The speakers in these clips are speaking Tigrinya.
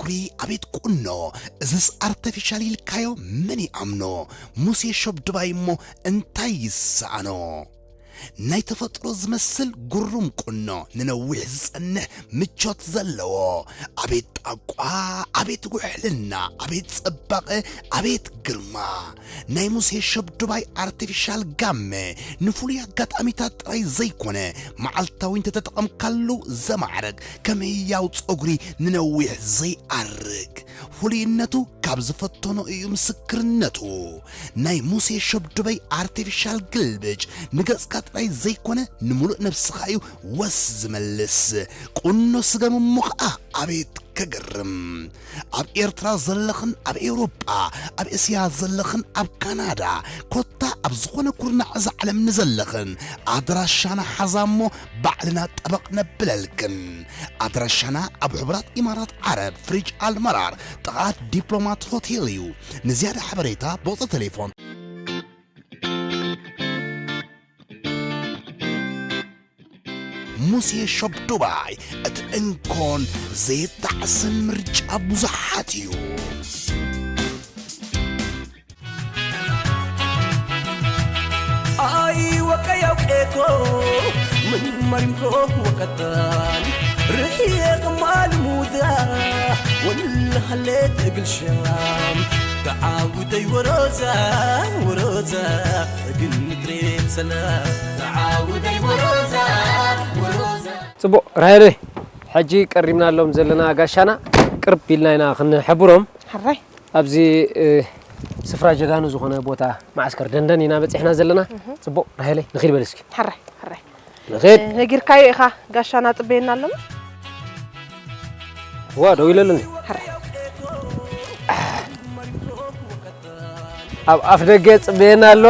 ጸጉሪ፣ ኣቤት ቁኖ፣ እዝስ ኣርተፊሻል ኢልካዮ መን ይኣምኖ? ሙሴ ሸብ ድባይ እሞ እንታይ ይሰኣኖ? ናይ ተፈጥሮ ዝመስል ግሩም ቁኖ፣ ንነዊሕ ዝጸንሕ ምቾት ዘለዎ። ኣቤት ጣቋ፣ ኣቤት ውሕልና፣ ኣቤት ጽባቐ፣ ኣቤት ግርማ። ናይ ሙሴ ሸብ ዱባይ ኣርቲፊሻል ጋመ ንፍሉይ ኣጋጣሚታት ጥራይ ዘይኮነ፣ መዓልታዊ እንተተጠቐምካሉ ዘማዕርግ፣ ከም ህያው ጸጉሪ ንነዊሕ ዘይኣርግ። ፍሉይነቱ ካብ ዝፈተኖ እዩ ምስክርነቱ። ናይ ሙሴ ሸብ ዱባይ ኣርቲፊሻል ግልብጭ ንገጽካ ጥራይ ዘይኮነ፣ ንምሉእ ነብስኻ እዩ ወስ ዝመልስ። ቁኖ ስገም እሞ ኸኣ ኣቤት ከገርም! ኣብ ኤርትራ ዘለኽን ኣብ ኤውሮጳ፣ ኣብ እስያ ዘለኽን ኣብ ካናዳ፣ ኮታ ኣብ ዝኾነ ኩርናዕ እዛ ዓለም ንዘለኽን፣ ኣድራሻና ሓዛ እሞ ባዕልና ጠበቕ ነብለልክን። ኣድራሻና ኣብ ሕቡራት ኢማራት ዓረብ፣ ፍሪጅ ኣልመራር፣ ጥቓ ዲፕሎማት ሆቴል እዩ። ንዝያዳ ሓበሬታ ብቑጽሪ ቴሌፎን። ሙሴ ሾፕ ዱባይ፣ እቲ እንኮን ዘይጣዕስን ምርጫ ብዙሓት እዩ። ኣይ ወቀያው ቄኮ ምን መሪምኮ ወቀጣን ርሕየ ቅማል ሙዳ ወልሃሌት እግል ሻም ተዓውደይ ወሮዛ ወሮዛ እግል ምድሬት ሰላም ተዓውደይ ወሮዛ ወሮዛ። ጽቡቕ ራሄለ፣ ሕጂ ቀሪብናሎም ዘለና ጋሻና ቅርብ ኢልና ኢና ክንሕብሮም። ሕራይ። ኣብዚ፣ እ፣ ስፍራ ጀጋኑ ዝኾነ ቦታ ማዓስከር ደንደን ኢና በጺሕና ዘለና። እህ። ጽቡቕ ራሄለ፣ ንኺድ በል እስኪ። ሕራይ፣ ሕራይ። ንኺድ። እ፣ ነጊርካዮ ኢኻ፣ ጋሻና ጽበየና ኣሎ። ዋ፣ ደው ኢለሉኒ። ሕራይ። ኣብ ኣፍ ደገ ጽበየና ኣሎ።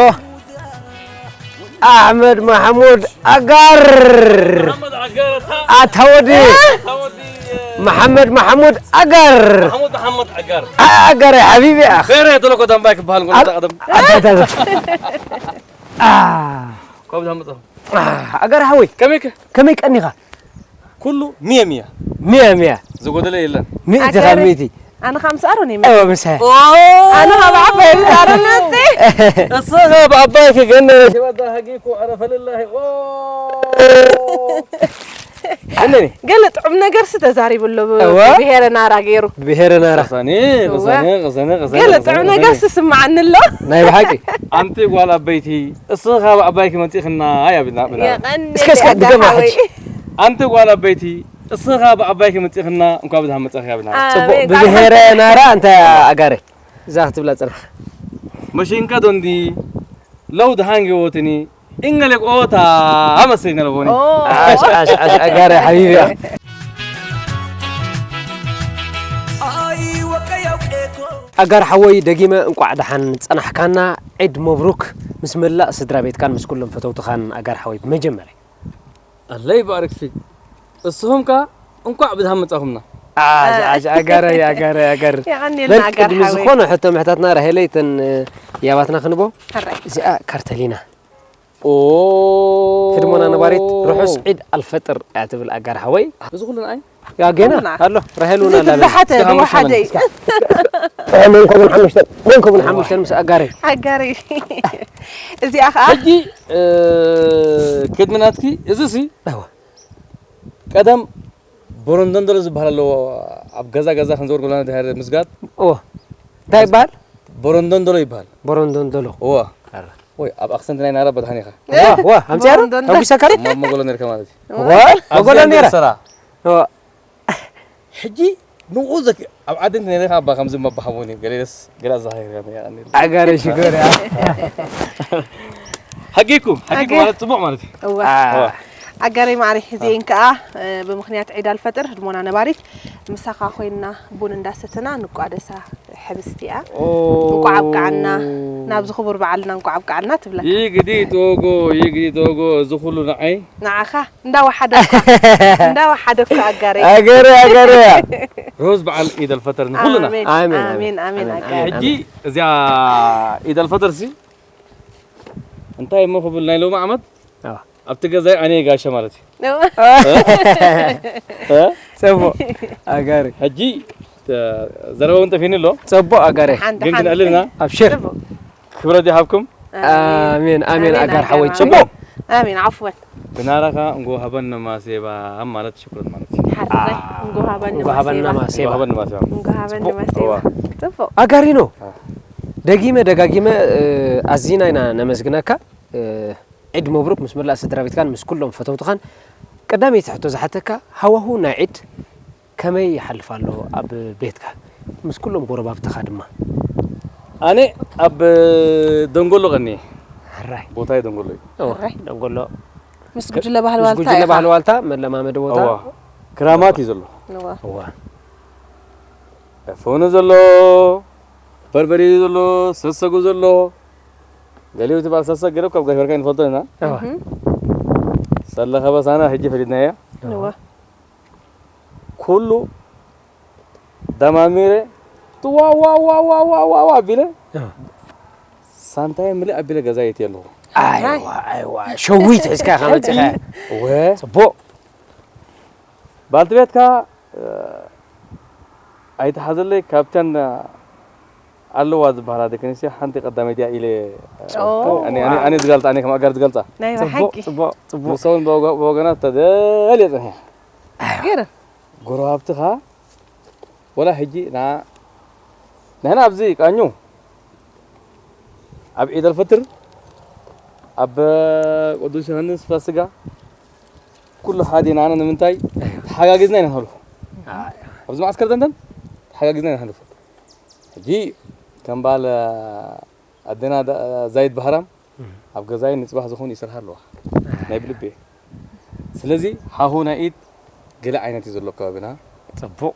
ኣሕመድ ማሕሙድ ኣጋር። መሓመድ ኣጋር፣ ኣታ ኣታ ወዲ። ኣታ ወዲ፣ እ፣ መሓመድ ማሕሙድ ኣጋር። ማሕሙድ መሓመድ ኣጋር። ኣ-፣ ኣጋር ሓቢቢ ኣኽ። ኸይረ ተለኮ ዳምባይ ክበሃል እንኮ ኣ-፣ ኣታ ቀደም። ኣታ፣ ኣታ፣ ኣታ። ኣ። ካብ ዳምጻ። ኣ፣ ኣጋር ሓወይ። ከመይ ከ? ከመይ ቀኒኻ? ኩሉ ሚየ ሚየ። ሚየ ሚየ። ዝጎደለ የለን። ሚእቲ ካብ ኣገር-፣ ሚእቲ። ኣነ ካብ ምስኣር እውን እየ ኣዎ፣ መፅእ። ምሳይ። ኦ! ኣነ ካብ ዓባይ ምስኣር እውን መፅእ። እሱ ካብ ዓባይ ክገነ። ሽበዳ ሃጊኩ፣ ኣረ ፈልላሂ። ኦ! እነኒ። ገለ ጥዑም ነገር ሲ ተዛሪቡ ኣሎ ብ-፣ እወ። ብሄረ ናራ ገይሩ። ብሄረ ናራ። ቅሰኒ፣ እወ። ቅሰኒ፣ ቅሰኒ፣ ቅሰኒ፣ ገለ ቅሰኒ፣ ጥዑም ቅሰኒ። ነገር ሲ ስምዓኒ ኣሎ። ናይ ብሓቂ። ኣንቲ ጓል ኣበይቲ፣ እሱ ካብ ዓባይ ክመፅእኽና፣ እያ ብና-፣ ብና-። የቐንየለይ እስከ፣ እስከ ኣጋ ድገማ ሓወይ። ሕጂ። ኣንቲ ጓል ኣበይቲ፣ እስኻ ብዓባይኪ መጺእኽና፣ እንኳ ብድሓን መጻእኺ ኣብና። ኣሜን። ጽቡቕ፣ ብብሄረ ናራ እንታይ ኣጋረ? እዛ ክትብላ ጸናሕካ። መሽንካ ዶንዲ፣ ለው ድሓን ገወትኒ፣ ኢንገሌ ቆታ፣ ኣመሰይ ነለቦኒ። ኦ። ዓሽ፣ ዓሽ፣ ዓሽ፣ ኣጋረ ሓቢቢ። ኣይ፣ ወቀይ ኣውቄኮ። ኣጋር ሓወይ፣ ደጊመ እንቋዕ ደሓን ጸናሕካና። ዒድ መብሩክ ምስ መላእ ስድራ ቤትካን ምስ ኩሎም ፈተውትኻን ኣጋር ሓወይ። ብመጀመርያ ኣለይ ባርክ ፊክ። እስኹም ከኣ እንቋዕ ብድሓን መጻኹምና። ኣሽ፣ ኣሽ፣ ኣጋረይ፣ ኣጋረይ፣ ኣጋር። የቐንየልና በል ኣጋር ቅድሚ ሓወይ። ዝኾነ ሕቶ ምሕታትና ራሄለይ እተን፣ እ፣ ያባትና ክንቦ። ሕራይ። እዚኣ ካርተሊና። ኦ። ህድሞና ነባሪት ርሑስ ዒድ ኣልፈጥር እያ ትብል ኣጋር ሓወይ። እዚ ኩሉ ንኣይ? ያ ገና ኩልና። ኣሎ፣ ራሄል እውን እዚ ኣላ በል። ትብሓተ፣ እስከ ሓሙሽተ ድወሓደይ። በል። እስከ። መንኮብን ሓሙሽተን፣ መንኮብን ሓሙሽተን ምስ ኣጋረይ። ኣጋረይ። እዚኣ ኸኣ? ሕጂ፣ እ፣ ቅድሚ ናትኪ፣ እዚ ሲ፣ እወ። ቀደም ቦሮንዶንዶሎ ዝበሃል ኣለዎ፣ ኣብ ገዛ ገዛ ክንዞር ጎላና ድሕሪ ምስጋድ። እወ። እንታይ ይበሃል? ቦሮንዶንዶሎ ይበሃል። ቦሮንዶንዶሎ። እወ። ኣረ። ወይ፣ ኣብ ኣክሰንት ናይ ናራ በድሓን ኢኻ። እወ፣ እወ፣ ኣምፅያ ዶ? ቦሮንዶንዶ። ተጉሰካ ዶ? እሞ፣ እሞ ጎሎ ነርካ ማለት እዩ። እወ፣ እወ፣ ኣብ ጎሎ ዘንድሮ ነይረ። ሰራ። እወ። ሕጂ ንኡ ዘክ-፣ ኣብ ዓዲ እንተ ነይረ ኸዓ ኣባ ከምዚ መባሃሙኒ፣ ገለ ደስ፣ ገለ ኣዘኻኺርካኒ፣ የቐንየለይ። ኣጋረ ሽኮር፣ ያ። ሓቂኩም፣ ሓቂኩም ኣገ- ማለት ጽቡቕ ማለት እዩ። እወ። አ። እወ። ኣጋረይ ማዕረይ፣ ሕዚኤን ከኣ፣ እ፣ ብምኽንያት ዒድ ኣልፈጥር ህድሞና ነባሪት ምሳኻ ኮይንና ቡን እንዳሰተና ንቋደሳ ሕብስቲ እያ። ኦ። እንቋዕ ኣብቅዓና፣ ናብዚ ክቡር በዓልና እንቋዕ ኣብቅዓና ትብለካ። ይግዲ ቶጎ፣ ይግዲ ቶጎ፣ እዚ ኩሉ ንዓይ። ንዓኻ። እንዳወሓደኳ፣ እንዳወሓደኳ ኣጋረይ። ኣገረ፣ ኣገረ። ሮዝ በዓል ኢድ ኣልፈጥር ንኹልና። ኣሜን፣ ኣሜን፣ ኣሜን፣ ኣሜን፣ ኣሜን፣ ኣጋረይ። ኣሜን። ሕጂ እዚኣ ኢድ ኣልፈጥር ሲ እንታይ እሞ ክብል ናይ ሎሚ ዓመት ኣዎ። ኣብቲ ገዛይ ኣነ ጋሻ ማለት እዩ። እዎ። እ? እ? ጽቡቕ። ኣጋሪ። ሕጂ ዘረባ እውን ጠፊኒ ኣሎ። ጽቡቕ ኣጋሬ። ሓንቲ ግን ሓንቲ። ክንዕልልና። ኣብሽር። ክብረት ይሃብኩም። ኣሜን፣ ኣሜን፣ ኣጋር ሓወይ። ጽቡቕ። ኣሜን፣ ዓፍወን። ብናራኻ እንጎ ሃበን ማሴባ ማለት ሽኩረት ማለት እዩ። ሓራይ። እንጎ ሃበን እንጎ ሃበን ማሴባ። ማሴባ። እንጎ ሃበን ማሴባ። እንጎ ሃበን ማሴባ። ጽቡቕ። ኣጋሪኖ አ። ደጊመ ደጋጊመ እ፣ ኣዚና ኢና ነመስግነካ። እ፣ ዒድ መብሩክ ምስ መላእ ስድራ ቤትካን ምስ ኩሎም ፈተውትኻን። ቀዳመይቲ ሕቶ ዝሓተካ ሃዋሁ ናይ ዒድ ከመይ ይሓልፍ ኣሎ ኣብ ቤትካ ምስ ኩሎም ጎረባብትኻ ድማ? ኣነ ኣብ ደንጎሎ ቀኒ ሕራይ ቦታይ ደንጎሎ እዩ። ኦ፣ ሕራይ። ደንጎሎ ምስ ጉጅለ ባህሊ ምስ ዋልታ ጉጅለ ኢኻ። ባህሊ ዋልታ መለማመዲ ቦታ እዋ ክራማት እዩ ዘሎ። እዋ። እዋ ፎኑ ዘሎ፣ በርበሬ ዘሎ፣ ሰሰጉ ዘሎ። ገሊኡ ትበሃል ሰሰግ ገለ ካብ ጋሽ በርካ ንፈልጦ ኢና። እዋ ሰለ ከበሳና ሕጂ ፈሊጥናያ። እዋ። ኩሉ ደማሚረ ዋዋዋዋዋዋ ኣቢለ እዋ። ሳንታይ ምልእ ኣቢለ ገዛ የት ኣለኹ። ኣይዋ ኣይዋ ሸዊት ሒዝካ ኢኻ መፂኻ። ወ ጽቡቕ ባልቲ ቤትካ ኣይተሓዘለይ። ካብተን ኣለዋ ዝበሃላ ደቂ ኣንስትዮ ሓንቲ ቀዳመይቲ እያ ኢለ ኦ። ኣነ ኣነ ኣነ ዝገልጻ ኣነ ከም ኣጋር ዝገልጻ ናይ ጽቡቕ ብሓቂ። ጽቡቕ ጽቡቕ ንሰውን ብወገና ተደልየ ጽንሐ ገይረ። ጎረባብትኻ ወላ ሕጂ ና ንሕና ኣብዚ ቃኙ ኣብ ዒድ ኣልፈጥር ኣብ ቅዱስ ዮሃንስ ፋሲጋ ኩሉ ሓደ ኢና። ኣነ ንምንታይ ተሓጋጊዝና ኢና ንሕልፎ ኣብዚ ማዕስከር ደንደን ተሓጋጊዝና ኢና ንሕልፎ። ሕጂ ከም በዓል ኣደና ዛይድ ባህራም ኣብ ገዛይ ንፅባሕ ዝኾኑ ይሰርሓ ኣለዋ ናይ ብልቤ። ስለዚ ሓሁ ናይ ኢድ ገለ ዓይነት እዩ ዘሎ ከባቢና። ጽቡቕ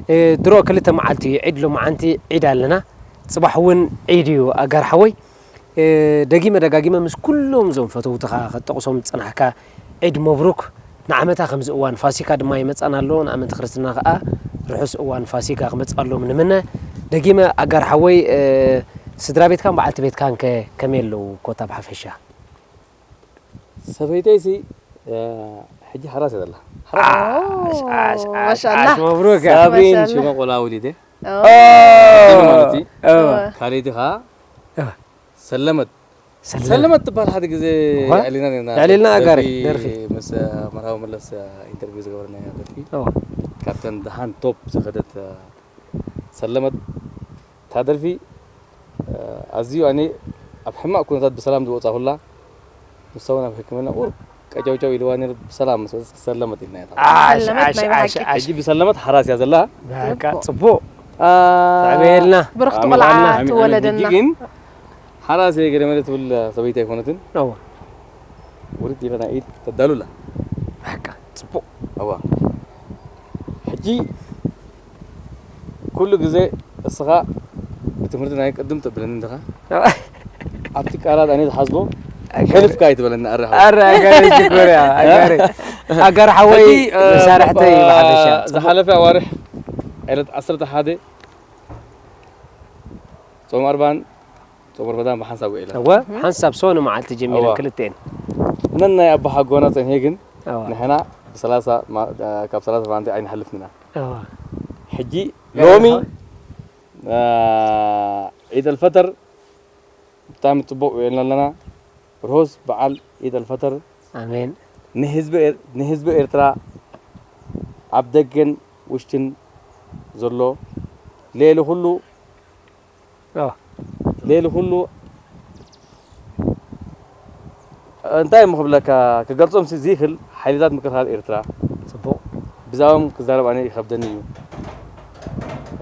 እ፣ ድሮ ክልተ መዓልቲ እዩ ዒድ ሎማዓንቲ ዒድ ኣለና። ጽባሕ እውን ዒድ እዩ ኣጋር ሓወይ። እ፣ ደጊመ ደጋጊመ ምስ ኩሎም እዞም ፈተውትኻ ከጠቕሶም ዝጸናሕካ ዒድ መብሩክ። ንዓመታ ከምዚ እዋን ፋሲካ ድማ ይመጻና ኣሎ። ንኣመንቲ ክርስትና ከኣ ርሑስ እዋን ፋሲካ ክመጽኣሎም ንምነ። ደጊመ ኣጋር ሓወይ እ፣ ስድራ ቤትካን በዓልቲ ቤትካን ከ ከመይ ኣለዉ ኮታ ብሓፈሻ? ሰበይተይሲ እ፣ ሕጂ ሓራስ እያ ዘላ። ዓሽ ዓሽ ዓሽ ማሻኣላ። ዓሽ መብሩክ። ሳብሪን ማሻኣላ። ሽመ ቆላ ውሊደ ኦ። ኦ፣ ማለት እዩ። ኦ፣ ካልኣይቲ ኸዓ ኦ። ሰለመት ሰለመት። ሰለመት ትበሃል ሓደ ግዜ እኳ? ኣዕሊልና ነርና ኣዕሊልና ደርፊ ኣጋሪ፣ ደርፊ። ምስ መርሃዊ መለስ ኢንተርቪው ዝገበርናያ ደርፊ ኦ፣ ካብተን ደሓን ቶፕ ዝኸደት ሰለመት እታ ደርፊ ኣዝዩ ኣነ ኣብ ሕማቕ ኩነታት ብሰላም ዝወፃ ኩላ ንሳ እውን ኣብ ሕክምና ቁር ቀጨውጨው ኢልዋ ነይሩ ብሰላም ምስ ወፀት ሰለመት ኢልና ኢና። ዓሽ ሰለመት ዓሽ ናይ ዓሽ ብሓቂ። ዓሽ ሕጂ ብሰለመት ሓራስ እያ ዘላ። በቃ ጽቡቕ። ተዕበየልና። ብርኽቲ ኣሜን፣ ቆልዓ ኣሜን፣ ኣሜን። ትወለደና። ሕጂ ግን ሓራስ እየ ገለ መለ ትብል ሰበይቲ ኣይኮነትን። እወ። ውርድ ኢለ ናይ ኢድ ተዳሉላ። በቃ ጽቡቕ። እዋ ሕጂ ኩሉ ግዜ እስኻ ብትምህርቲ ናይ ቅድም ተብለኒ እንዲኻ ኣብቲ ቃላት ኣነ ዝሓስቦ ሕልፍካ ኣይትበለኒ ኣረ ሓወይ። ኣረ ኣጋሪ ሽኮርያ ኣጋሪ ኣጋሪ ሓወይ ሕጂ፣ እ፣ መሳርሕተይ እ፣ ብሓፈሻ ዝሓለፈ ኣዋርሕ ዕለት ዓሰርተ ሓደ ጾም ኣርባን ጾም ረመዳን ብሓንሳብ ውዒልና። እወ ሓንሳብ ሶኒ መዓልቲ ጀሚረን እወ። ክልተን ነናይ ኣባሓጎና ጸኒሐ ግን እወ ንሕና ብሰላሳ ማ- እ፣ ካብ ሰላሳ ፋንቴ ኣይንሓልፍን ኢና። እወ ሕጂ ሎሚ እ፣ ዒድ ኣልፈጠር ብጣዕሚ ጽቡቕ ውዒልና ኣለና። ርሑስ በዓል ዒድ ኣልፈጠር ኣሜን ንህዝቢ ኤር- ንህዝቢ ኤርትራ ኣብ ደገን ውሽጥን ዘሎ ልዕሊ ኩሉ እወ ልዕሊ ኩሉ እንታይ እሞ ክብለካ ክገልጾም ሲ- ዝይክል ሓይልታት ምክልኻል ኤርትራ ጽቡቕ ብዛዕባኦም ክዛረብ ኣነ ይኸብደኒ እዩ።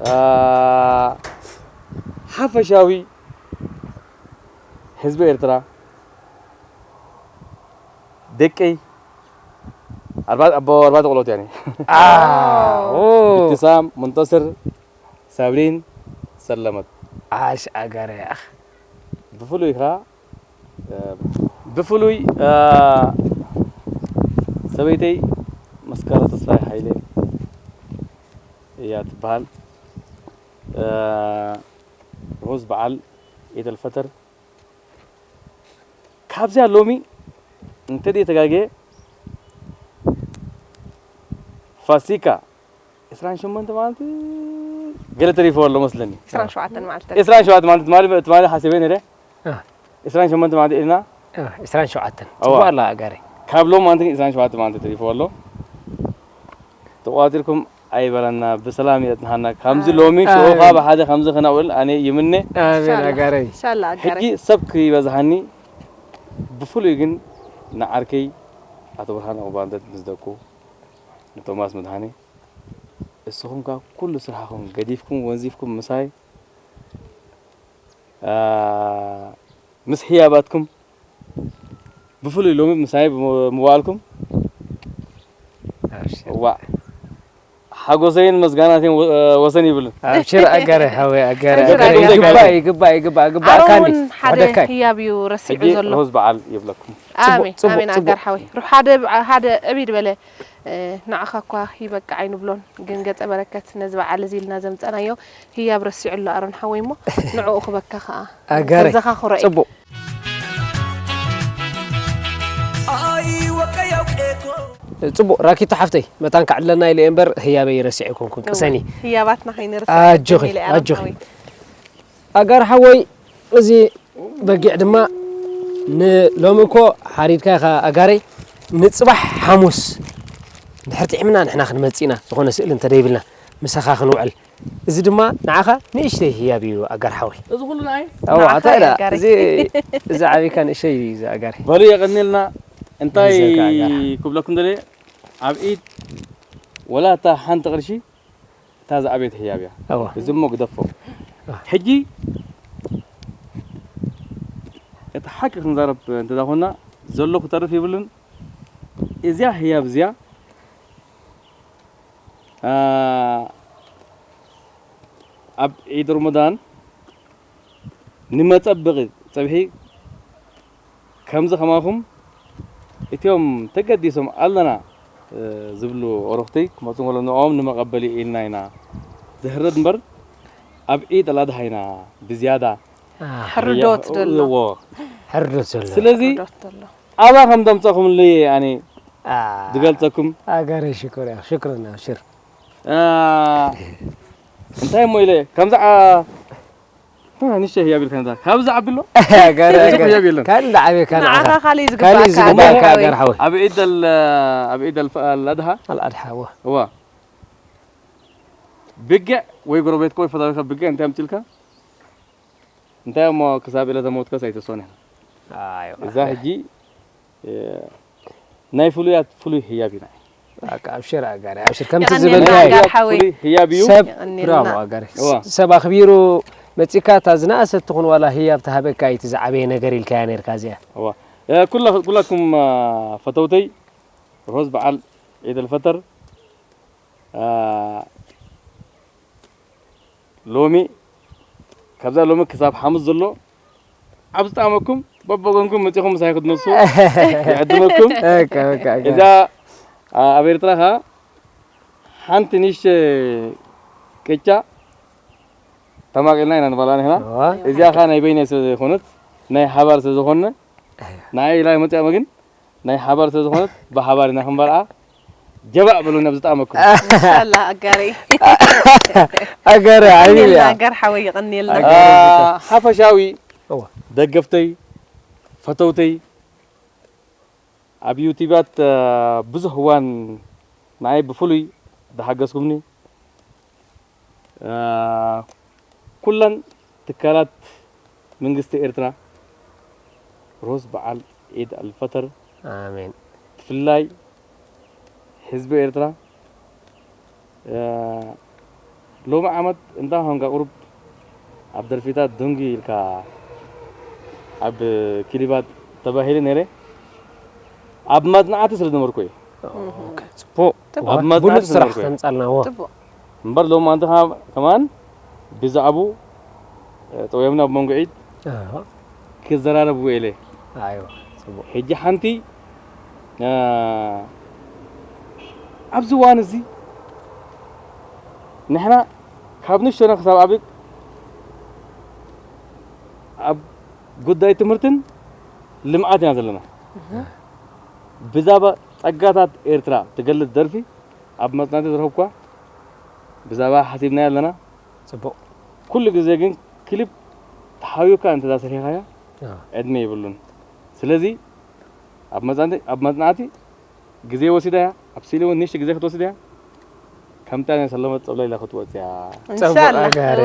አ፣ ሓፈሻዊ ህዝቢ ኤርትራ ደቀይ ኣርባ ኣቦ ኣርባዕተ ቆልዑት ያኒ ኣዎ ብትሳም፣ ሙንተስር፣ ሳብሪን፣ ሰለመት ዓሽ ኣጋሪ ኣኽ ብፍሉይ ኸዓ እ፣ ብፍሉይ እ፣ ሰበይተይ መስከረ ተስፋይ ሓይለ እያ ትበሃል። እ፣ ርሑስ በዓል ዒድ ኣልፈጠር። ካብዚኣ ሎሚ እንተደይ ተጋግየ ፋሲካ ዕስራን ሸሞንተ ማለት ገለ ተሪፎ ኣሎ መስለኒ። ዕስራን ሸውዓተን ማለት ዕስራን ሸውዓተ ማለት ትማሊ ትማሊ ሓሲበ ነይረ። አ። ዕስራን ሸሞንተ ማለት ኢልና አ፣ ዕስራን ሸውዓተን እዋ። ጽቡቅ ኣላ ኣጋሪ። ካብ ሎም ማለት ዕስራን ሸውዓተ ማለት ተሪፎ ኣሎ። ተቋጺርኩም ኣይበለና ብሰላም የጽንሓና። ከምዚ አ። ሎሚ ሽዑኻ ኣሜን። ብሓደ ከምዚ ክነውዕል ኣነ ይምነ። ኣሜን ኣጋሪ። ኢንሻላ ኣጋሪ ሕጂ ሰብ ክይበዝሃኒ ብፍሉይ ግን ንዓርከይ ኣቶ ብርሃን ኣቡባንደት ምስ ደቁ ንቶማስ መድሃኔ እስኹም ከኣ ኩሉ ስራሕኹም ገዲፍኩም ወንዚፍኩም ምሳይ አ፣ ምስ ህያባትኩም ብፍሉይ ሎሚ ምሳይ ብምዋልኩም ዋ ሓጎሰይን መስጋናተይን ወ- ወሰን ይብልን። ኣብሽር ኣጋሪ ሓወይ ኣጋሪ ኣብሽር ኣጋሪ ኣጋሪ። ይግባእ ይግባእ ይግባእ ግባእ ኣሮን ኣካኒ ሓደ ወደካይ ህያብ እዩ ረሲዑ ሕጂ ዘሎ። ሮዝ በዓል ይብለኩም። ኣሜን ጽቡቅ፣ ኣሜን ጽቡቅ። ኣጋር ሓወይ ሩሕ ሓደ ብዓ- ሓደ ዕብድ በለ እ፣ ንዓኻ እኳ ይበቅዕ ኣይንብሎን ግን ገጸ በረከት ነዚ በዓል እዚ ኢልና ዘምጸናዮ ህያብ ረሲዑ ኣሎ ኣሮን ሓወይ እሞ ንዕኡ ክበካ ከዓ ኣጋሪ ከዘኻኽሮ እዩ። ጽቡቅ ጽቡቅ ራኪቶ ሓፍተይ መታን ከዕለና ኢለ እየ እምበር ህያበይ ረሲዐ ኣይኮንኩን ቅሰኒ ህያባትና ከይንርሳ ኣጆኺ፣ ኢለ ኣሮን ኣጆኺ። ሓወይ። ኣጋር ሓወይ እዚ በጊዕ ድማ ንሎሚ እኮ ሓሪድካ ኢኻ ኣጋረይ ንፅባሕ ሓሙስ እንድሕር ጥዒምና ንሕና ክንመፅእ ኢና ዝኾነ ስእሊ እንተደይብልና ምሳኻ ክንውዕል እዚ ድማ ንዓኻ ንእሽተይ ህያብ እዩ ኣጋር ሓወይ እዚ ኩሉ ንዓይ ኣዎ ንዓኻ ኣታ እዩ ኢላ ኣጋረይ። እዚ እዚ ዓብይካ ንእሸይ እዩ እዚ ኣጋር በሉ የቐኒልና። እንታይ ይዘጋ ጋር። ክብለኩም ደለ ኣብ ኢድ ወላ እታ ሓንቲ ቅርሺ እታ ዝኣበየት ህያብ እያ። ኣዎ እዚ እሞ ግደፎ። ኣህ። ሕጂ እቲ ሓቂ ክንዛረብ እንተዳ ኮና ዘሎ ክተርፍ ይብልን። እዚያ ህያብ እዚያ ኣ፣ ኣብ ዒድ ሮመዳን ንመጸበቒ ጸብሒ ከምዚ ከማኹም እቲኦም ተገዲሶም ኣለና፣ እ፣ ዝብሉ ኣረኽቲ ክመጹ እንከለዉ ንዕኦም ንመቐበሊ ኢልና ኢና ዝህረድ እምበር ኣብ ዒድ ኣልኣድሃ ኢና ብዝያዳ ሕርዶት ዘሎ። እዎ። ሕርዶት ዘሎ ስለዚ ሕርዶት ዘሎ። ኣባ ከም ደምጸኹምሉ ኣነ ኣ፣ ዝገልጸኩም ኣጋረ ሽኮር እያ ሽክርን ኣብሽር እ፣ እንታይ እሞ ኢለ ከምዚ ዓ-፣ እ፣ ንእሽተይ ህያብ ኢልካ ነታ ካብዚ ዓቢ ኣሎ ኣጋረ እዚ ኣጋረ ህያብ የለን። ካልእ እንዳዓብየካ ንዓኻ ንዓኻ ካልእ እዩ ካልእ እዩ ዝግባኣካ ዝግባኣካ ኣጋር ሓወይ። ኣጋር ሓወይ ኣብ ዒድ ኣል ኣብ ዒድ ኣል ኣልኣድሃ ኣልኣድሓ እወ እዋ ብግዕ ወይ ጎረቤትካ ወይ ፈታዊካ ብግዕ እንታይ ኣምፅልካ እንታይ እሞ ክሳብ ዕለተ ሞትካስ ኣይትስኦን ኢኻ። ኣዮ እዛ ሕጂ እ፣ ናይ ፍሉያት ፍሉይ ህያብ ኢና። በቃ ኣብሽር ኣጋሪ ኣብሽር ከምቲ የቐንየልና ዝበልካዮ ኣጋር ሓወይ። ፍሉይ ህያብ እዩ። ሰብ የቐንየልና። ብራቮ ኣጋሪ እዋ። ሰብ ኣኽቢሩ መፂካ እታ ዝነኣሰት ትኹን ዋላ ህያብ ተሃበካ እቲ ዝዓበየ ነገር ኢልካያ ነርካ እዚኣ እዋ። እ፣ ኩላ- ኩላትኩም እ፣ ፈተውተይ ሮዝ በዓል ዒድ ኣልፈጠር እ፣ ሎሚ ካብዛ ሎሚ ክሳብ ሓሙስ ዘሎ ኣብ ዝጠዓመኩም በበጎንኩም መፂኹም ምሳይ ክትነሱ ይዕድመኩም። በቃ በቃ በቃ እዛ ኣ፣ ኣብ ኤርትራ ኸዓ ሓንቲ ንእሽተ ቅጫ ተማቒልና ኢና ንበልዓ ንሕና። እዋ እዚኣ ኸዓ ናይ በይነይ ስለ ዘይኮነት ናይ ሓባር ስለ ዝኾነ ንዓይ ኢላ መፂኣ ግን ናይ ሓባር ስለ ዝኾነት ብሓባር ኢና ክንበልዓ። ጀባእ በሉኒ ኣብ ዝጠዓመኩም። ኢንሻላ ኣጋሪ ኣጋሪ ዓይኒ የቐንየልና እያ ኣጋር ሓወይ የቐንየልና። ኣ፣ ሓፈሻዊ እዋ ደገፍተይ ፈተውተይ ኣብ ዩቲባት እ፣ ብዙሕ እዋን ንዓይ ብፍሉይ ዝሓገዝኩምኒ እ፣ ኩለን ትካላት መንግስቲ ኤርትራ ሮዝ በዓል ዒድ ኣልፈጠር ኣሜን ብፍላይ ህዝቢ ኤርትራ እ፣ ሎሚ ዓመት እንታይ ኾንካ ቁሩብ ኣብ ደርፊታት ዶንጊ ኢልካ ኣብ ክሊባት ተባሂለ ነይረ ኣብ መጽናዕቲ ስለ ዝነበርኩ እዩ። ጽቡቅ ኣብ መጽናዕቲ ብሉጽ ስራሕ ተመርኩ። ተምጻልና ዎ ጽቡቅ እምበር ሎም ኣንተ ከማን ብዛዕቡ እ፣ ጠውዮምና ኣብ መንጎ ዒድ ክዘራረብ ውዒለ። ኣይዋ ጽቡቅ ሕጂ ሓንቲ እ፣ ኣብዚ እዋን እዚ ንሕና ካብ ንእሽቶና ክሳብ ዓቢ ኣብ ጉዳይ ትምህርትን ልምዓት ኢና ዘለና። ብዛዕባ ጸጋታት ኤርትራ ትገልጽ ደርፊ ኣብ መጽናዕቲ ዝረኸብኳ ብዛዕባ ሓሲብናዮ ኣለና። ጽቡቕ። ኩሉ ግዜ ግን ክሊፕ ተሓቢብካ እንተ ሰሪሕካያ ዕድመ የብሉን። ስለዚ ኣብ መጽናዕቲ ኣብ መጽናዕቲ ግዜ ወሲዳ እያ። ኣብ ስእሊ እውን ንእሽቶ ግዜ ክትወስድ እያ። ከምታ ናይ ሰለመት ጸብላ ኢላ ክትወጽእ እያ። ጸቡቕ ኣጋሪ።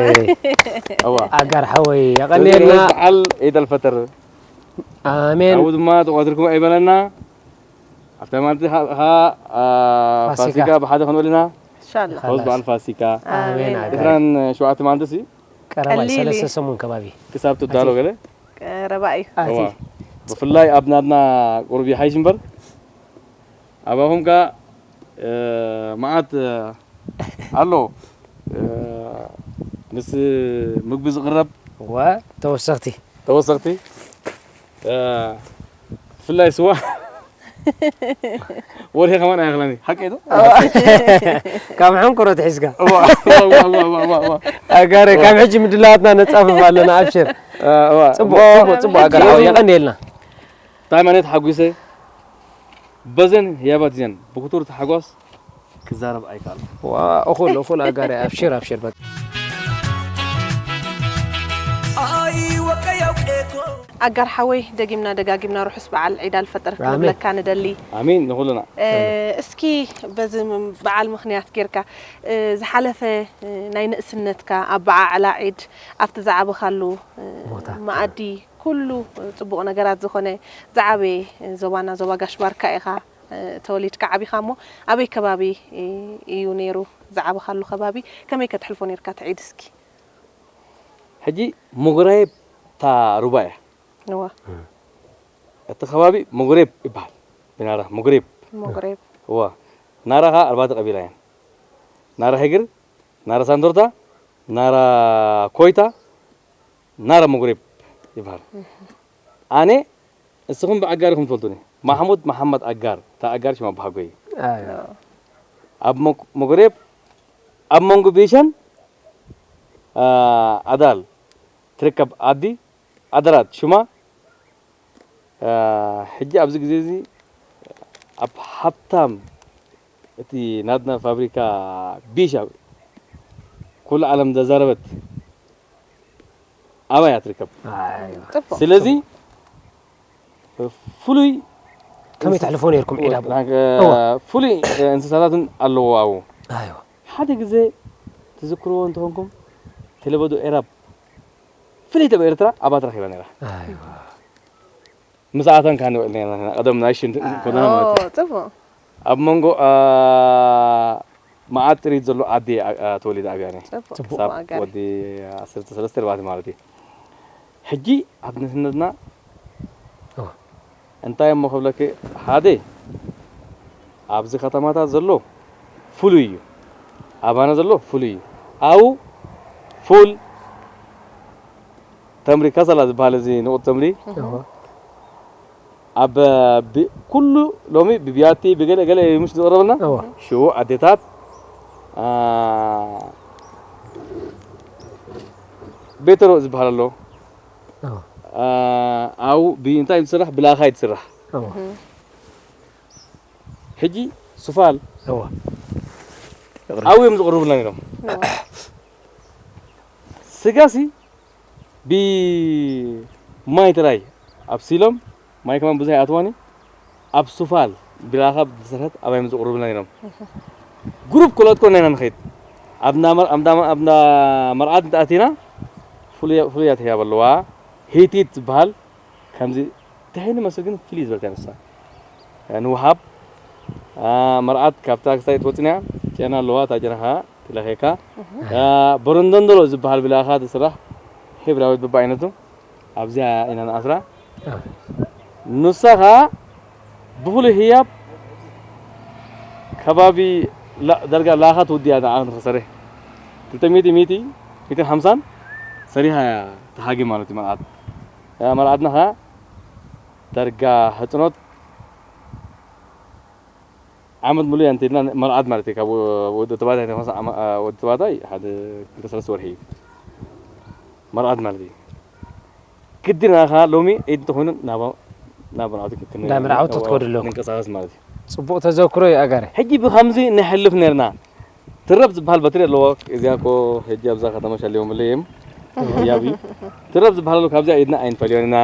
እዋ ኣጋር ሓወይ የቐንየልና። በዓል ዒድ ኣልፈጥር ኣሜን። ኣብኡ ድማ ተቋትርኩም ኣይበለና። ኣብታ ማለት ኸዓ ፋሲካ ብሓደ ክንበልና ኢንሻላ ፈውዝ በዓል ፋሲካ ኣሜን ኣጋሪ። ዕስራን ሸውዓተ ማለት ሲ ቀረባ እዩ፣ ቀሊል እዩ። ሰለስተ ሰሙን ከባቢ ክሳብ ትዳሎ ገለ ረባ እዩ። እዋ ብፍላይ ኣብ ናትና ቁሩብ ይሓይሽ እምበር ኣባኹም ከ መዓት ኣሎ ምስ ምግቢ ዝቕረብ ዋ ተወሰኽቲ ተወሰኽቲ ብፍላይ ስዋ ወርሒ ከማን ኣያኽላኒ ሓቂ ዶ ካብ ሕንቁሮ ትሒዝካ ኣጋረ ካብ ሕጂ ምድላዋትና ነጻፍፍ ኣለና ኣብሽር ጽቡቅ ጽቡቅ ጽቡቅ ኣጋር ሓወይ የቀንየልና ብጣዕሚ ኣነ ተሓጒሰ በዘን ህያባት እዚኣን ብክቱር ተሓጓስ ክዛረብ ኣይከኣልኩ እኹል እኹል ኣጋረ ኣብሽር ኣብሽር በቃ ኣጋር ሓወይ ደጊምና ደጋጊምና ርሑስ በዓል ዒድ ኣልፈጥር ክንብለካ ንደሊ ኣሜን ንኹልና እስኪ በዚ በዓል ምኽንያት ጌርካ ዝሓለፈ ናይ ንእስነትካ ኣበዓዕላ ዒድ ኣብቲ ዝዓበኻሉ መኣዲ ኩሉ ፅቡቕ ነገራት ዝኾነ ዝዓበየ ዞባና ዞባ ጋሽ ባርካ ኢኻ ተወሊድካ ዓቢኻ እሞ ኣበይ ከባቢ እዩ ነይሩ ዝዓበኻሉ ከባቢ ከመይ ከትሕልፎ ነይርካ ትዒድ እስኪ ሕጂ ሙጉራይብ እታ ሩባ እያ እዋ እቲ ከባቢ ሙጉሬብ ይበሃል ብናራ ሙጉሬብ መጉሬብ እዋ ናራ ኸዓ ኣርባዕተ ቀቢላ እየን ናራ ሄግር ናራ ሳንዶርታ ናራ ኮይታ ናራ ሙጉሬብ ይበሃል ኣነ እስኹም ብኣጋር ኢኹም ትፈልጡኒ ማሕሙድ መሓመድ ኣጋር እታ ኣጋር ሽማ በሃጎ እዩ ኣብ መጉሬብ ኣብ መንጎ ቤሻን ኣዳል ትርከብ ዓዲ ኣደራት ሽማ ሕጂ ኣብዚ ግዜ እዚ ኣብ ሃብታም እቲ ናትና ፋብሪካ ቢሻ ኩሉ ዓለም ዘዛረበት ኣባያ ትርከብ ስለዚ ፍሉይ ከመይ ተሕልፎ ነርኩም ዒድ ኣብኡ ፍሉይ እንስሳታትን ኣለዎ ኣብኡ ሓደ ግዜ ትዝክርዎ እንተኾንኩም ቴሌበዶ ኤራብ ፍልይቲ ኣብ ኤርትራ ኣባ ተረኺባ ነራ ምስኣተን ካን ውዕል ነርና ቀደም ናይ ሽን ኮደና ማለት እዩ ጽቡቅ ኣብ መንጎ መዓት ጥሪት ዘሎ ዓዲ ተወሊደ ኣብያ ነይ ጽቡቅ ክሳብ ወዲ ዓሰርተ ሰለስተ ኣርባዕተ ማለት እዩ ሕጂ ኣብ ንስነትና እንታይ እሞ ክብለኪ ሓደ ኣብዚ ከተማታት ዘሎ ፍሉይ እዩ ኣባና ዘሎ ፍሉይ እዩ ኣው ፉል ተምሪ ከሰላ ዝበሃል እዚ ንቑጥ ተምሪ ኣብ ኩሉ ሎሚ ብቢያቲ ብገለ ገለ ምሽ ዝቐረበልና ሽዎ ኣዴታት ቤተሮ ዝበሃል ኣሎ ኣው ብእንታይ ዝስራሕ ብላኻይ ዝስራሕ ሕጂ ሱፋል ኣብኡ እዮም ዝቕርቡልና ነይሮም ስጋሲ ብማይ ጥራይ ኣብሲሎም ማይ ከማን ብዙሕ ኣይኣትዋኒ ኣብ ሱፋል ብላኻ ዝተሰርሐት ኣባዮም ዝቕርቡልና ነይሮም ግሩፕ ክልኦት ኮና ኢና ንኸይድ ኣብ እንዳ መርዓት እንተኣቲና ፍሉያት ህያብ ኣለዋ ሂቲት ዝበሃል ከምዚ ተሄኒ መስል ግን ፍልይ ዝበልካ ንሳ ንውሃብ መርዓት ካብታ ክሳይ ትወፅንያ ጨና ኣለዋ እታ ጨና ከዓ ትለኸካ በረንደንደሎ ዝበሃል ብላኻ ትስራሕ ሕብራዊት በብዓይነቱ ኣብዚኣ ኢና ንኣስራ ንሳ ከዓ ብፍሉይ ህያብ ከባቢ ዳርጋ ላኻ ትውድያ ንዓ ንክሰርሕ ክልተ ሚእቲ ሚእቲ ሚእትን ሓምሳን ሰሪሓ እያ ተሃጊ ማለት እዩ መርዓት መርዓትና ከዓ ዳርጋ ህፅኖት ዓመት ሙሉእ እያ እንተኢልና መርዓት ማለት እዩ ካብ ወዲ ተባዕታይ ተኾንሳ ወዲ ተባዕታይ ሓደ ክልተ ሰለስተ ወርሒ እዩ መርዓት ማለት እዩ ግድን ኣኻ ሎሚ ዒድ እንተኾይኑ ናብ ናብ መርዓቱ ናብ መርዓቱ ክትከዱ ኣለኩም። ንንቀሳቀስ ማለት እዩ ጽቡቕ ተዘክሮ እዩ ኣጋረ። ሕጂ ብኸምዚ ነሕልፍ ነርና። ትረብ ዝበሃል በትሪ ኣለዎ። እዚኣ እኮ ሕጂ ኣብዛ ከተማ ሸሊሞምለይ እዮም። ያቢ ትረብ ዝበሃል ኣሎ፣ ካብዚኣ ኢድና ኣይንፈልዮን ኢና።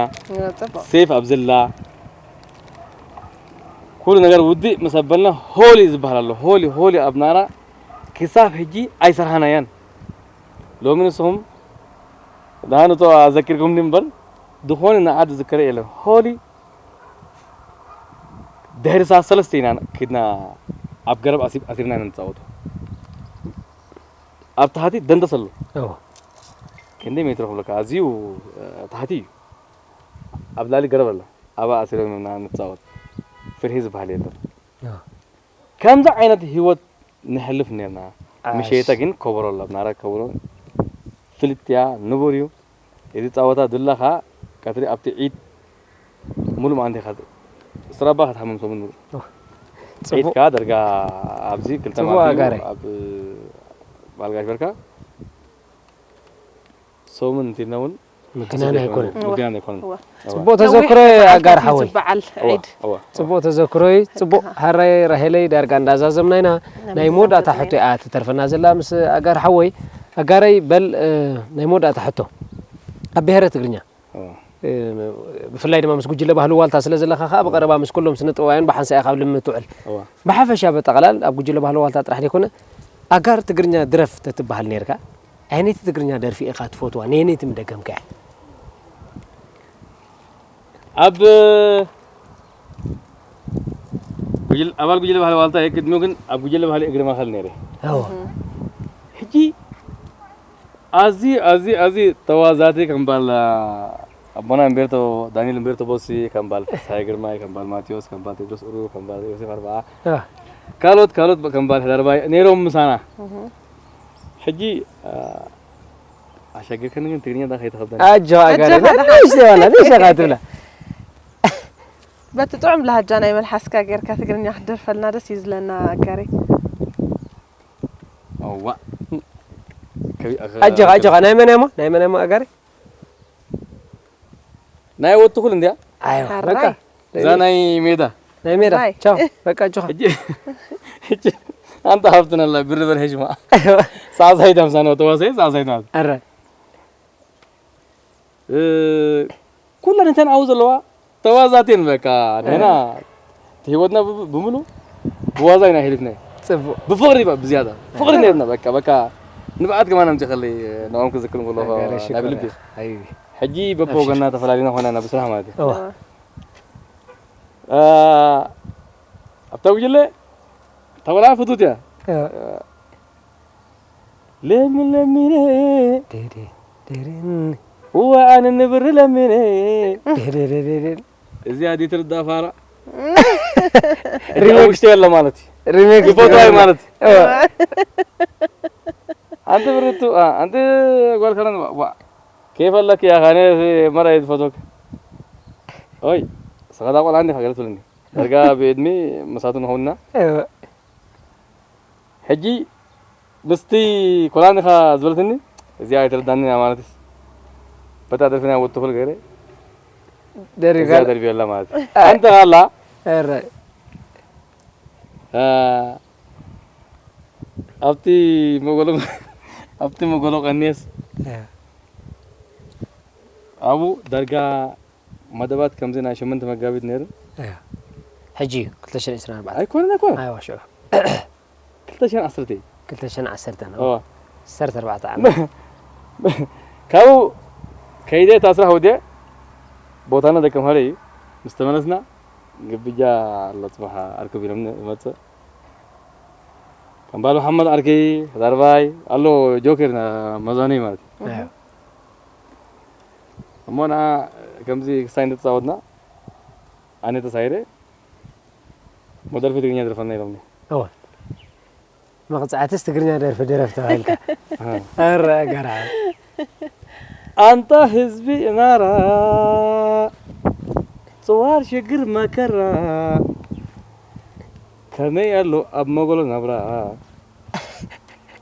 ጽቡቕ። ሴፍ ኣብዘላ ኩሉ ነገር ውድእ ምስ ኣበልና ሆሊ ዝበሃል ኣሎ። ሆሊ፣ ሆሊ ኣብ ናራ ክሳብ ሕጂ ኣይሰርሓናያን። ሎሚ ንስኹም ደሃኑ እቶ ኣዘኪርኩምኒ እምበር፣ ዝኾነ ንዓዲ ዝከረ የለን። ሆሊ ድሕሪ ሰዓት ሰለስተ ኢና ኪድና ኣብ ገረብ ኣሲብ-፣ ኣሲርና ኢና ንጻወቱ። ኣብ ታሕቲ ደንደስ ኣሎ። እዎ። ክንደይ ሜትሮ ክብለካ? ኣዝዩ፣ እ፣ ታሕቲ እዩ። ኣብ ላዕሊ ገረብ ኣሎ። ኣብኣ ኣሲሮም ኢና ንጻወት። ፍርሂ ዝበሃል የለን። እዎ። ከምዚ ዓይነት ህይወት ንሕልፍ ነርና። ዓሽ። ምሸተ ግን ከበሮ ኣሎ። ኣብ ናራ ከበሮ ፍልጥያ ንቡር እዩ። እዚ ጻወታ ድላኻ ቀትሪ ኣብቲ ዒድ ሙሉ መዓልቲ ኢኻ፣ ስራባ ክትሓምም ሰሙን ሙሉ። ጽቡቕ። ዒድ ከኣ ደርጋ ኣብዚ ክልተ ጽቡቕ መዓልቲ እዩ፣ ኣጋሪ። ኣብ ባልጋሽ በርካ ሰሙን እንቲልና እውን ምግናን ሓሰብ ኣይኮነን። ዘይኮነ፣ ምግናን ኣይኮነን። እዋ። እዋ። ጽቡቕ ተዘክሮ ነዊሕ ኣጋር ዓመታት እዩ ሓወይ። ዝበዓል እዋ፣ ዒድ። እዋ። ጽቡቕ ተዘክሮይ፣ ጽቡቕ ኣሃ። ሃራይ ራሄለይ ዳርጋ እንዳዛዘምና ኢና። ናይ ናይ መወዳእታ መዛዘምና ሕቶ እያ ትተርፈና ዘላ ምስ ኣጋር ሓወይ። ኣጋረይ በል፣ እ፣ ናይ መወዳእታ ሕቶ። ኣብ ብሄረ ትግርኛ፣ እዋ። እ፣ ብፍላይ ድማ ምስ ጉጅለ ባህሊ ዋልታ ስለ ዘለኻ ከኣ ብቐረባ ምስ ኩሎም ስነ ጥበባውያን ብሓንሳእ ኢኻ ኣብ ልምምድ ትውዕል። እዋ። ብሓፈሻ በጠቕላል ኣብ ጉጅለ ባህሊ ዋልታ ጥራሕ ዘይኮነ ኣጋር ትግርኛ ድረፍ ተትበሃል ነርካ፣ ኣየነይቲ ትግርኛ ደርፊ ኢኻ ትፈትዋ? ነየነይቲ ምደገምካያ? ኣብ ጉጅለ፣ ኣባል ጉጅለ ባህሊ ዋልታ እየ። ቅድሚኡ ግን ኣብ ጉጅለ ባህሊ እግሪ ማእከል ነይረ። እወ። እህ። ሕጂ ኣዝዩ፣ ኣዝዩ፣ ኣዝዩ ተዋዛቲ ከም ባል ኣቦና እምቤርቶ፣ ዳንኤል እምቤርቶ ቦሲ፣ ከም ባል ፍስሃየ ግርማይ፣ ከም ባል ማቴዎስ፣ ከም ባል ቴድሮስ ኡሩ፣ ከም ባል ዮሴፍ ኣርብዓ፣ እ። ካልኦት፣ ካልኦት ከም ባል ሕዳር ባይ ነይሮም ምሳና። እህ። ሕጂ፣ እ፣ ኣሸጊርከኒ ግን ትግርኛ ዳ ከይተኸብደኒ። ኣጆኻ ኣጋሪ፣ ኣጆኻ ዳ ንእሽተይ ዋላ፣ ንእሽተይ ኸዓ ትብላ። በቲ ጥዑም ላህጃ ናይ መልሓስካ ጌርካ ትግርኛ ክትደርፈልና ደስ እዩ ዝለና ኣጋሪ። እዋ። ከቢ-፣ ኣኸ-፣ ኣጆኻ፣ ኣጆኻ። ናይ መን እያ እሞ? ናይ መን እያ እሞ ኣጋሪ? ናይ ወትኹል እንድያ? ኣይዋ፣ ሓራይ። በቃ። እዛ ናይ ሜዳ። ናይ ሜዳ። ባይ። ቻው። በቃ ኣጆኻ። ሕጂ፣ ሕጂ ኣንታ ሃብትና ኣላ ብር በል ሄሽማ። ኣይዋ። ሳዕሳዒት ኣምሳና ተዋሳኢ ሳዕሳዒት ማለት። ኣረ። እ፣ ኩለን እተን ኣብኡ ዘለዋ ተዋዛቲ እየን። በቃ ንሕና እ። እቲ ህይወትና ብ-፣ ብምሉ ብዋዛ ኢና ኣሕሊፍናዮ። ጽቡቕ። ብፍቕሪ ብ-፣ ብዝያዳ ፍቕሪ እ። ነርና። በቃ፣ በቃ ንብዓት ከማን ኣምጺእካለይ፣ ንዕኦም ክዝክር ከለኹ ኣጋሪ ናይ ሽኮር ብልቢ። እያ። ኣይ። ሕጂ በብወገንና ተፈላሊና ኾና ኢና ብስራሕ ማለት እዩ። እዋ። እ፣ ኣብታ ጉጅለ እታ ቆልዓ ፍቱት እያ። እዋ። እ፣ ለምን ለሚነ፣ ዴዴ፣ ዴዴን። እዋ ኣነ ንብሪ ለሚነ። ዴዴ፣ ዴዴ፣ ዴዴን። እዚኣ ዲትርዳ ፋራ። ሪሜክስ። ውሽጢ የለ ማለት እዩ። ሪሜክስ ይፈትዋ እዩ ማለት እዩ። እዋ። ኣንቲ ብርቱ፣ ኣ፣ ኣንቲ ጓል ከረን፣ ዋ፣ ዋ። ኬፍ ኣለኪ ያኻ፣ ኣነ መራ እየ ዝፈትወኪ። ኦይ፣ ስኻ ዳ ቆልዓ እንዲኻ ገለ ትብለኒ። ዳርጋ ብዕድመ መሳቱ ንኸውንና። እወ። ሕጂ ምስቲ ኮላን ኢኻ ዝበለትኒ፣ እዚኣ ኣይተረዳንን እያ ማለት እዩ። በታ ደርፊ ናይ ወዲ ተኽሉ ገይረ፣ ደሪፋ እዚኣ ኣላ። ደርፊ ኣላ ማለት እዩ። ኣይ። ኣንተ ኣላ፣ ኣረ። አ፣ ኣብቲ መጎሎ፣ ኣብቲ መጎሎ ቀንየስ፣ እ። ኣብኡ ዳርጋ መደባት ከምዚ ናይ ሸሞንተ መጋቢት ነይሩ። እ። ሕጂ እዩ፣ ክልተ ሽሕን ዕስራን ኣርባዕተን። ኣይኮነን፣ ኣይኮነን። ኣይዋ፣ ሽዑ። ክልተ ሽሕን ዓሰርተ እዩ። ክልተ ሽሕን ዓሰርተን፣ እዋ። ዓሰርተ ኣርባዕተ ዓመት። ካብኡ ከይደ እታ ስራሕ ወዲአ፣ ቦታና ደቀምሃለ እዩ። ምስ ተመለስና፣ ግብጃ ኣሎ፣ ጽባሕ ኣርክብ ኢሎም ንመጽእ። ከም በዓል መሓመድ ዓርከይ፣ ዳርባይ፣ ኣሎ ጆከር ና መዛነይ ማለት እዩ። እህ። እሞ ንዓ ከምዚ ክሳይ እንተተጻወትና፣ ኣነ ተሳይረ፣ እሞ ደርፊ ትግርኛ ደርፈልና ኢሎምኒ። እወ። መቕጻዕትስ ትግርኛ ደርፊ ድረፍ ተባሂልካ። ኣሃ። ኣረ ገርዓም። ኣንታ ህዝቢ ናራ፣ ጽዋር ሽግር መከራ፣ ከመይ ኣሎ ኣብ መጎሎ ናብራ?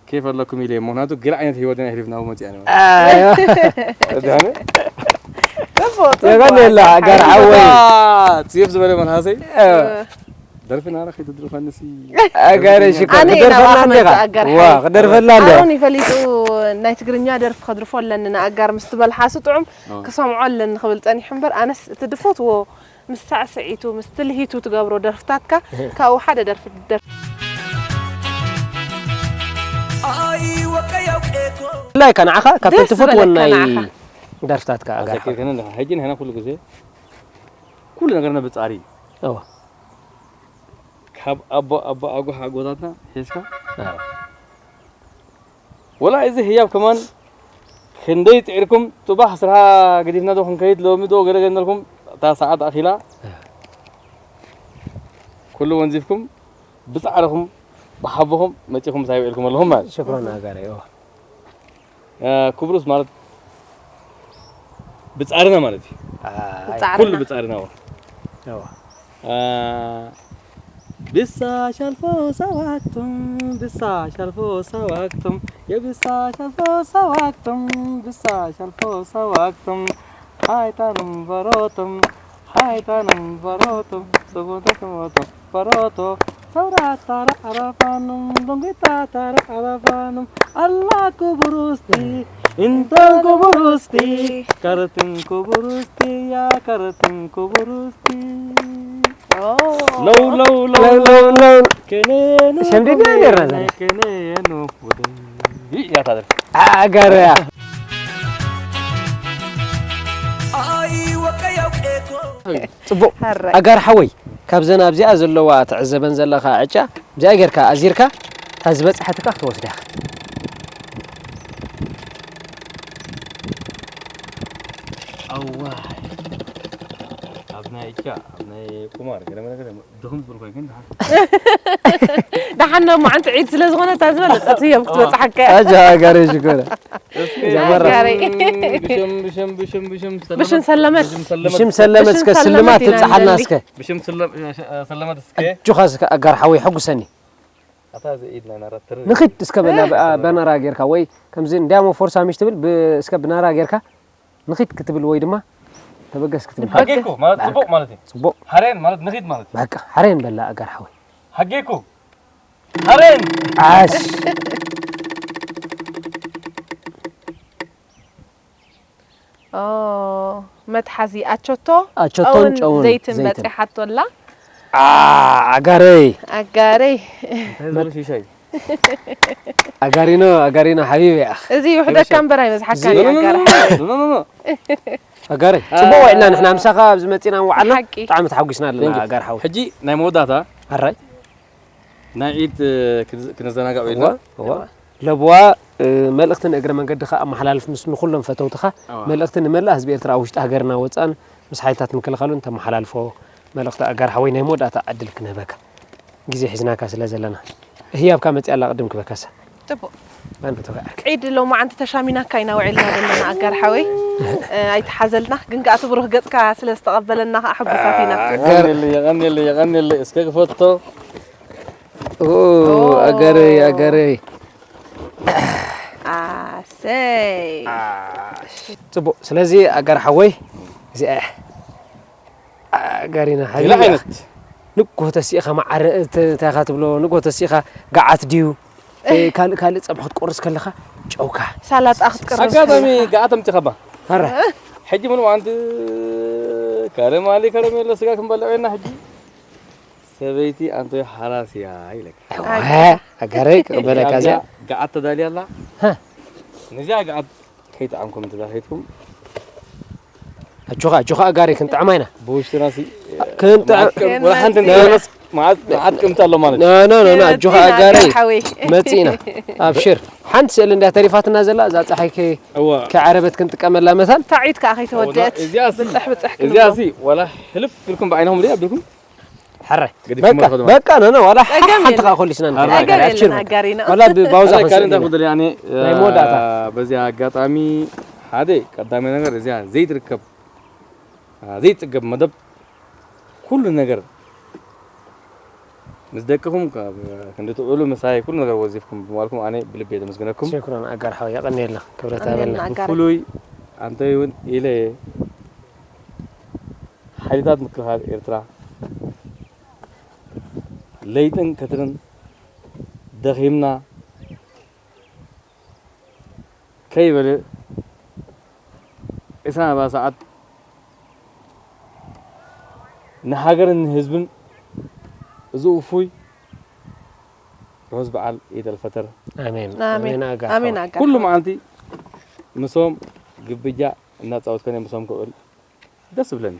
ኬፍ ኣለኩም ኢለ፣ ምኽንያቱ ገለ ዓይነት ህይወት ኢና ኣሕሊፍና ኣብኡ መጺኣና። ኣዮ። ኣዳነ? ጽቡቕ፣ ጽቡቕ። የቐንየልና፣ ጋር ሓወይ። ጽዩፍ ዝበለ መልሓሰይ። እ። ደርፊ ናራ ከይትድርፋንሲ ኣጋረ ሽኮር ኣነ ኢና ክደርፈላ ባኻ እንዲኻ መጽእ ኣጋር ዋ ሓወይ። ክደርፈላ እንዲኻ ኣሮን ይፈሊጡ ናይ ትግርኛ ደርፊ ከድርፎ ኣለኒ ንኣጋር ምስ ትበልሓሱ ጥዑም ኣዎ። ክሰምዖ ኣለኒ ክብል ጸኒሑ እምበር ኣነስ እቲ ድፈትዎ ምስ ሳዕስዒቱ ምስ ትልሂቱ ትገብሮ ደርፍታትካ ካብኡ ሓደ ደርፊ ደርፊ ብፍላይ ከ ንዓኻ ካብተን ደስ ትፈትወን ዝበለካ ናይ ንዓኻ። ደርፍታትካ ኣጋር ሓወይ ኣዘኪርክኒ ኣለኻ ሕጂ ንሕና ኩሉ ግዜ ኩሉ ነገርና ብጻሪ እዩ እዋ ካብ ኣቦ ኣቦ ኣጎሓ ኣጎታትና ሒዝካ ወላ እዚ ህያብ ከማን ክንደይ ጽዒርኩም ጽባሕ ስርሓ ገዲፍና ዶ ክንከይድ ሎሚ ዶ ገለ ገንዘልኩም እታ ሰዓት ኣኺላ ኩሉ ወንዚፍኩም ብጻዕርኹም ብሓቦኹም መጺኹም ምሳይ ውዒልኩም ኣለኹም ማለት ሽክሮን ኣጋረ እዋ ክብሩስ ማለት ብጻዕርና ማለት እዩ ኣይ ኩሉ ጻዕርና ብጻዕርና እዋ እዋ ብሳ ሻልፎ ሰዋክቱም ብሳ ሻልፎ ሰዋክቱም የብሳ ሻልፎ ሰዋክቱም ብሳ ሻልፎ ሰዋክቱም ሃይታኑም በሮቱም ሃይታኑም በሮቱም ሰቦንተ ሰሞቶ በሮቶ ተውራታራ ኣራፋኑም ዶንጌታታራ ኣራፋኑም ኣላ ክቡሩስቲ እንተን ክቡሩስቲ ከረትን ክቡሩስቲ ያ ከረትን ክቡሩስቲ ለው ለው ለው ለው ለው ከነኑ ሸምዲድና ነርና ዛሬ። ከነኑ ወደ ይያታደር ኣጋረያ ጽቡቅ ሕራይ። ኣጋር ሓወይ ካብዘን ኣብዚኣ ዘለዋ ትዕዘበን ዘለኻ ዕጫ እዚኣ ጌርካ ኣዚርካ እታ ዝበፅሓትካ ክትወስዳ ኢኻ ኣዋይ ኣብ ናይ እጃ ኣብ ናይ ቁማር ገለ መለ ገለ ድኹም ዝበልኳ ግን ደሓን ደሓን ዶ መዓንቲ ዒድ ስለ ዝኾነ እታ ዝበለፀት ህያብ ክትበፅሓካ እያ ኣጃ ኣጋር ሽኮረ እዛ መራ ኣጋር። ብሽም ብሽም ብሽም ብሽም ብሽም ሰለመት። ብሽም ሰለመት ብሽም ሰለመት እስከ ብሽም ስልማት ሰለመት ኢና ትብፅሓልና ንደሊ። እስከ ብሽም ስለ- ሰለመት እስከ እጆኻ እስከ ኣጋር ሓወይ ሕጉሰኒ ኣታ እዚ ኢድ ናይ ናራ ትር ንኺድ እስከ በላ በ- በናራ ጌርካ ወይ ከምዚ እንዲያሞ ፎርሳ ምሽ ትብል ብ- እስከ ብናራ ጌርካ ንኺድ ክትብል ወይ ድማ ተበገስ ክትብል ሓቂ እኮ ማለት ጽቡቕ ማለት እዩ ጽቡቕ ሓሬን ማለት ንኺድ ማለት እዩ በቃ ሓሬን በላ ኣጋር ሓወይ ሓቂ እኮ ሓሬን ዓሽ ኦ፣ መትሓዚ ኣቸቶ ኣቸቶን ጨውን ጨውን ዘይትን ዘይትን። በፂሓቶ ኣላ ዓ- ኣጋረይ ኣጋረይ እንታይ ዘሎ ሽሻይ ኣጋሪኖ ኣጋሪኖ ሓቢቢ ኣኽ እዚ ውሕደካ እምበር ኣይመዝሓካን እዚ- እዩ ኣጋር ሓወይ። ኖ ኖ ኖ ኣጋረይ ጽቡቕ ውዒልና ንሕና ምሳኻ ኣብዚ መጺና እንወዓልና ሓቂ። ብጣዕሚ ተሓጒስና ኣለና Thank you. ኣጋር ሓወይ ሕጂ ናይ መወዳእታ ኣራይ ናይ ዒድ ክነዘናጋዕ እዋ ኢልና እዋ ለብዋ እ፣ መልእኽቲ ንእግረ መንገድኻ ኣመሓላልፍ ምስ ንኩሎም ፈተውትኻ እዋ። መልእኽቲ ንመላእ ህዝቢ ኤርትራ ኣብ ውሽጢ ሃገርና ወፃእን ምስ ሓይልታት ምክልኻሉን ተመሓላልፎ መልእኽቲ ኣጋር ሓወይ ናይ መወዳእታ ዕድል ክንህበካ ግዜ ሒዝናካ ስለ ዘለና ህያብካ መፅያ ኣላ ቅድም ክበካሳ ጽቡቕ። ባንዱ ተባይ ዓርኪ ዒድ ሎማዓንቲ ተሻሚናካ ኢና ውዒልና ዘለና ኣጋር ሓወይ። እ፣ ኣይትሓዘልና ግን ከኣ እቲ ብሩህ ገጽካ ስለ ዝተቐበለና ከኣ ሕጉሳት ኢና። የቐንየለይ የቐንየለይ የቐንየለይ እስከ ክፈቶ ኦ ኣጋረይ ኣጋረይ ኣሰይ። ጽቡቕ ስለዚ ኣጋር ሓወይ እዚኣ እያ ኣጋሪና ሌላ ዓይነት ንጎ ተሲእኻ መዓረ እንታይ ኢኻ ትብሎ ንጎ ተሲእኻ ገዓት ድዩ ካልእ ካልእ ፀብሒ ክትቆርስ ከለኻ ጨውካ ሳላጣ ክትቀርብ ኣጋጣሚ ከለኻ። ገዓት ኣምፂኻባ ኧረ ሕጂ ምንም ኣንቲ ከረማሊ ከረሜሎ ስጋ ክንበልዕ ኢና ሕጂ ሰበይቲ ኣንቶይ ሓራስ እያ ኢለካ ኣጋረይ ክቕበለካ እዚኣ ገዓት ተዳልያ ኣላ ሃ። ነዚኣ ገዓት ከይጠዓምኩም እንተዳኺትኩም ኣጆኻ ኣጆኻ ኣጋረይ ክንጥዕማ ኢና ብውሽጥና ሲ ክንጥዕም ወላ ሓንቲ እንተይኮነስ መዓት መዓት ቅምቲ ኣሎ ማለት ኖ ኖ ኖ ኖ ኣጆኻ ኣጋረይ ሓወይ። መፂእና ኣብሽር ሓንቲ ስእሊ እንድያ ተሪፋትና ዘላ እዛ ፀሓይ ከ- እዋ ከይዓረበት ክንጥቀመላ መታን ታዒት ከኣ ከይተወደአት እዚኣ ሲ- ብፅሕ ብፅሕ እዚኣ ክንብሎ። ሲ ወላ ሕልፍ ኢልኩም ብዓይንኹም ሪኣ ኣቢልኩም ሕራይ ገዲፍኩም በቃ ትኸዱ ማለት በቃ ኖ ኖ ዋላ ጸገም ሓንቲ የለን። ከኣ ኮሊስና ንኸይድ ጸገም ኣጋሪ የለን ኣብሽር ኣጋሪና። ዋላ ብባውዛ ኣረ ካሪ ክንስእል እንታይ ኢና። ኩደል ያኔ ናይ መወዳእታ። በዚ ኣጋጣሚ ሓደ ቀዳማይ ነገር እዚኣ ዘይትርከብ ዘይጽገብ መደብ ኩሉ ነገር ምስ ደቅኹም ካብ ክንዲ ትውዕሉ ምሳይ ኩሉ ነገር ወዚፍኩም ብምዋልኩም ኣነ ብልቢ እየ ዘመስግነኩም ሽክሮን ኣጋር ሓወይ የቐንየልና ክብረት ኣሜን ኣበልና ኣጋር። ብፍሉይ ኣንተይ እውን ኢለ ሓይልታት ምክልኻል ኤርትራ ለይጥን ከትርን ደኺምና ከይበለ ዒስራን ኣርባዕን ሰዓት ንሃገርን ንህዝብን እዚ ውፉይ ርሑስ በዓል ዒድ ኣልፈጥር። ኣሜን ኣሜን ኣጋ ኣሜን ኣጋ ኩሉ መዓልቲ ምሶም ግብጃ እናፃወትከን ምስኦም ክውዕል ደስ ብለኒ።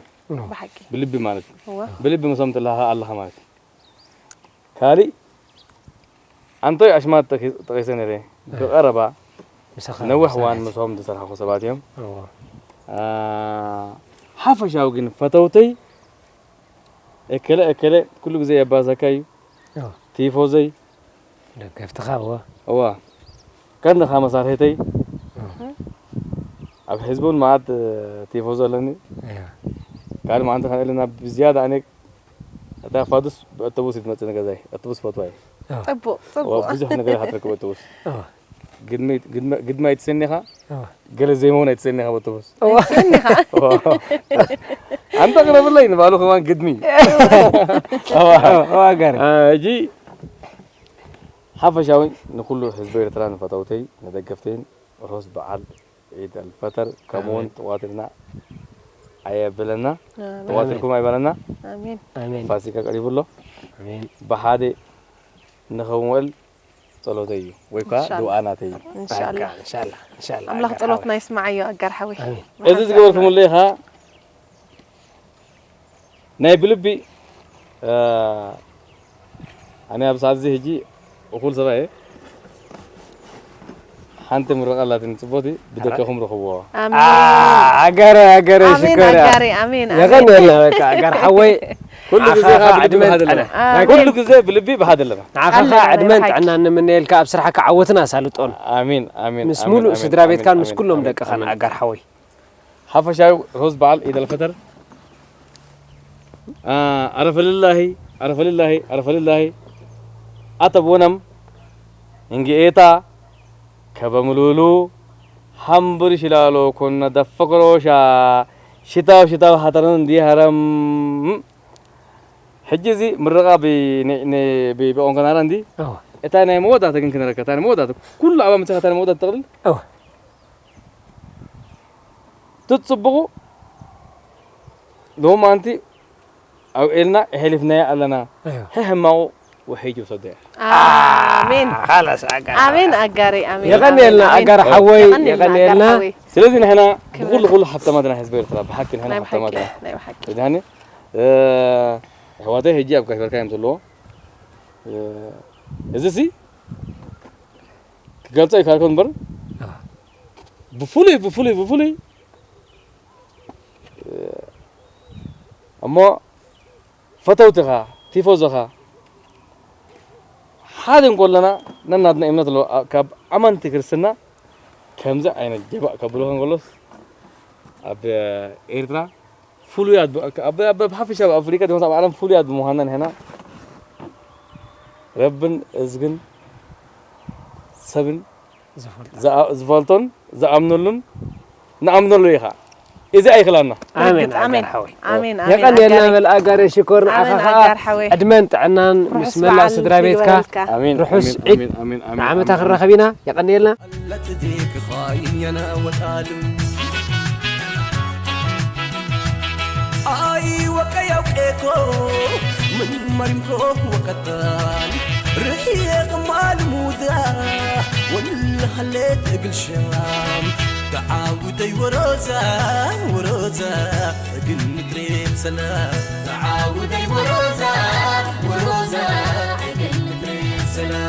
ብሓቂ ብልቢ ማለት እዩ። እወ ብልቢ ምሶም ትላኻ ኣለኻ ማለት እዩ። ካሊእ ኣንቶይ ኣሽማት ጠቂ- ጠቂሰ ነይረ። ብቐረባ ምሳኻ ነዊሕ ምሳኻ እዋን ነቲ- ምስኦም ዝሰራሕኹ ሰባት እዮም። እዎ። አ፣ ሓፈሻዊ ግን ፈተውተይ እከለ እከለ ኩሉ ግዜ የባዘካ እዩ። እዎ። ቲፎዘይ ደገፍትኻ እዎ። እዋ ቀንድኻ መሳርሒተይ ኣብ ህዝቢ እውን መዓት ቲፎዞ ኣለኒ። እያ። ካልእ መዓንቲ ከነልና ብዝያዳ ኣነ እታ ፋዱስ ብኣውቶቡስ እዩ ትመፅእ ንገዛይ። ኣውቶቡስ ፈትዋ እዩ። ፅቡቅ እዋ ፅቡቅ ብዙሕ ነገር ኢኻ ትረክብ ኣውቶቡስ። እዎ። ግድሚ- ግድሚ- ግድሚ ኣይትሰኒኻ እዎ። ገለ ዘይመውን ኣይትሰኒኻ ብኣውቶቡስ። እዎ። ስኒኻ ኣንተ ቅረብለይ ንባሉ ከማን ግድሚ። እዎ፣ ኣጋር። ሕጂ ሓፈሻዊ ንኩሉ ህዝቢ ኤርትራ ንፈተውተይ ንደገፍተይን ርሑስ በዓል ዒድ ኣልፈጠር ከምኡውን ጥዋትልና ኣየብለና ጥዋትልኩም ኣይበለና። ኣሜን ኣሜን ፋሲካ ቀሪቡ ኣሎ። ኣሜን። ብሓደ ንኸውዕል ጸሎተይ እዩ ወይ ከዓ ኢንሻላህ። ድውኣናተይ እዩ። እንሻላ ኢንሻላ ኢንሻላ ኣምላኽ ኣጋር ጸሎትና ሓወይ። ይስማዓዮ ኣጋር ሓወይ ኣሜን። እዚ ዝገበርኩምለይ ኸዓ ናይ ብልቢ እ፣ ኣነ ኣብ ሰዓት እዚ ሕጂ እኹል ሰብኣይ እየ። ሓንቲ ምርቃ ኣላትኒ ጽቡቕቲ ብደቀኹም ርኽብዎ። ኣሜን ኣገረ ኣገረ ኣሜን ሽኮር ኣጋሪ ኣሜን ኣሜን የቐንየልና በቃ ኣጋር ሓወይ ኩሉ ግዜ ዓኻ ካብ ብልቢ ዕድመን ብሓደ ኣለና። ጥዕና። ኩሉ ግዜ ብልቢ ብሓደ ኣለና። ንዓኻ ኣለና፣ ዕድመን ናይ ጥዕና ንምነየልካ ኣብ ስራሕካ ዓወትን ኣሳልጦን ኣሚን ኣሚን ምስ ኣሚን፣ ሙሉእ ኣሚን፣ ስድራ ቤትካን ኣሚን፣ ምስ ኩሎም ኣሚን፣ ደቅኻን ኣሚን። ኣጋር ሓወይ ሓፈሻዊ ርሑስ በዓል ዒድ ኣልፈጠር። አ፣ ኣረፈልላሂ ኣረፈልላሂ ኣረፈልላሂ ኣተ ቦነም እንግኤታ ከበምሉሉ ሃምብር ሽላሎ ኮነ ደፈቅሮሻ ሽታው ሽታው ሃተረን እንዲ ሃረም። ሕጂ እዚ ምርቓ ብ- ን- ን- ብ- ብቆንቀናራ እንዲ እወ። እታ ናይ መወዳእታ ግን ክነረካ እታ ናይ መወዳእታ ኩሉ ኣባ ምጽኻ እታ ናይ መወዳእታ ተቕልል እወ። ትጽብቑ ሎማንቲ ኣውዒልና የሕሊፍናያ ኣለና። እወ። ሕሕማቑ ውሒጅ ውሰዶ እያ። ኣሜን ሓላስ ኣጋር ኣሜን ኣጋሪ ኣሜን የቐንየልና ኣሜን። ኣጋር ሓወይ የቐንየልና የቐንየልና ኣጋር ሓወይ። ስለዚ ንሕና ክብረት። ብኩሉ ኩሉ ሃብታማትና ህዝቢ ኤርትራ ብሓቂ ንሕና ናይ ብሓቂ ሃብታማትና ናይ ብሓቂ ዳኒ ኣሕዋተይ ሕጂ ኣብ ጋሽ በርካ እዮም ዘለዉ። እ፣ እዚ ሲ ክገልጾ ይካልኮ እምበር ኣዎ። ብፍሉይ ብፍሉይ ብፍሉይ እ፣ እሞ ፈተውትኻ ቲፎዞኻ ሓደ እንኮለና ነናትና እምነት ኣለዎ። ኣ- ካብ ኣመንቲ ክርስትና ከምዚ ዓይነት ጀባእ ከብልኹ እንከሎስ ኣብ ኤርትራ ፍሉያት ብ- ኣብ ኣብ- ኣብ ሓፈሻ ኣብ ኣፍሪቃ ድማ ኣብ ዓለም ፍሉያት ብምዃንና ንሕና ረብን እዝግን ሰብን ዝፈልጦ ዝኣ- ዝፈልጦን ዝኣምነሉን ንኣምነሉ ኢኻ እዚ ኣይክላና። ኣሜን ርግጽ፣ ኣሜን። ኣጋር ሓወይ ኣሜን፣ ኣሜን፣ የቐንየልና ኣጋር። በል ኣጋር ሽኮር ኣሜን፣ ንዓኻ ኸዓ ኣጋር ሓወይ። ዕድመን ጥዕናን ምስ ርሑስ መላእ በዓል ስድራ ቤትካ ይግበረልካ። ኣሜን ርሑስ ኣሜን ዒድ ኣሜን ኣሜን ንዓመታ ኣሜን። ክንራኸብ ኢና። የቐንየልና። التي كخاين ينا وتعلم. آي وكيا وكيكو من مريمكو وقتان. رحيق مال مودا ولا خليت اقل شام. تعاودي وروزا وروزا اقل مدري سلام. تعاودي وروزا وروزا اقل مدري سلام.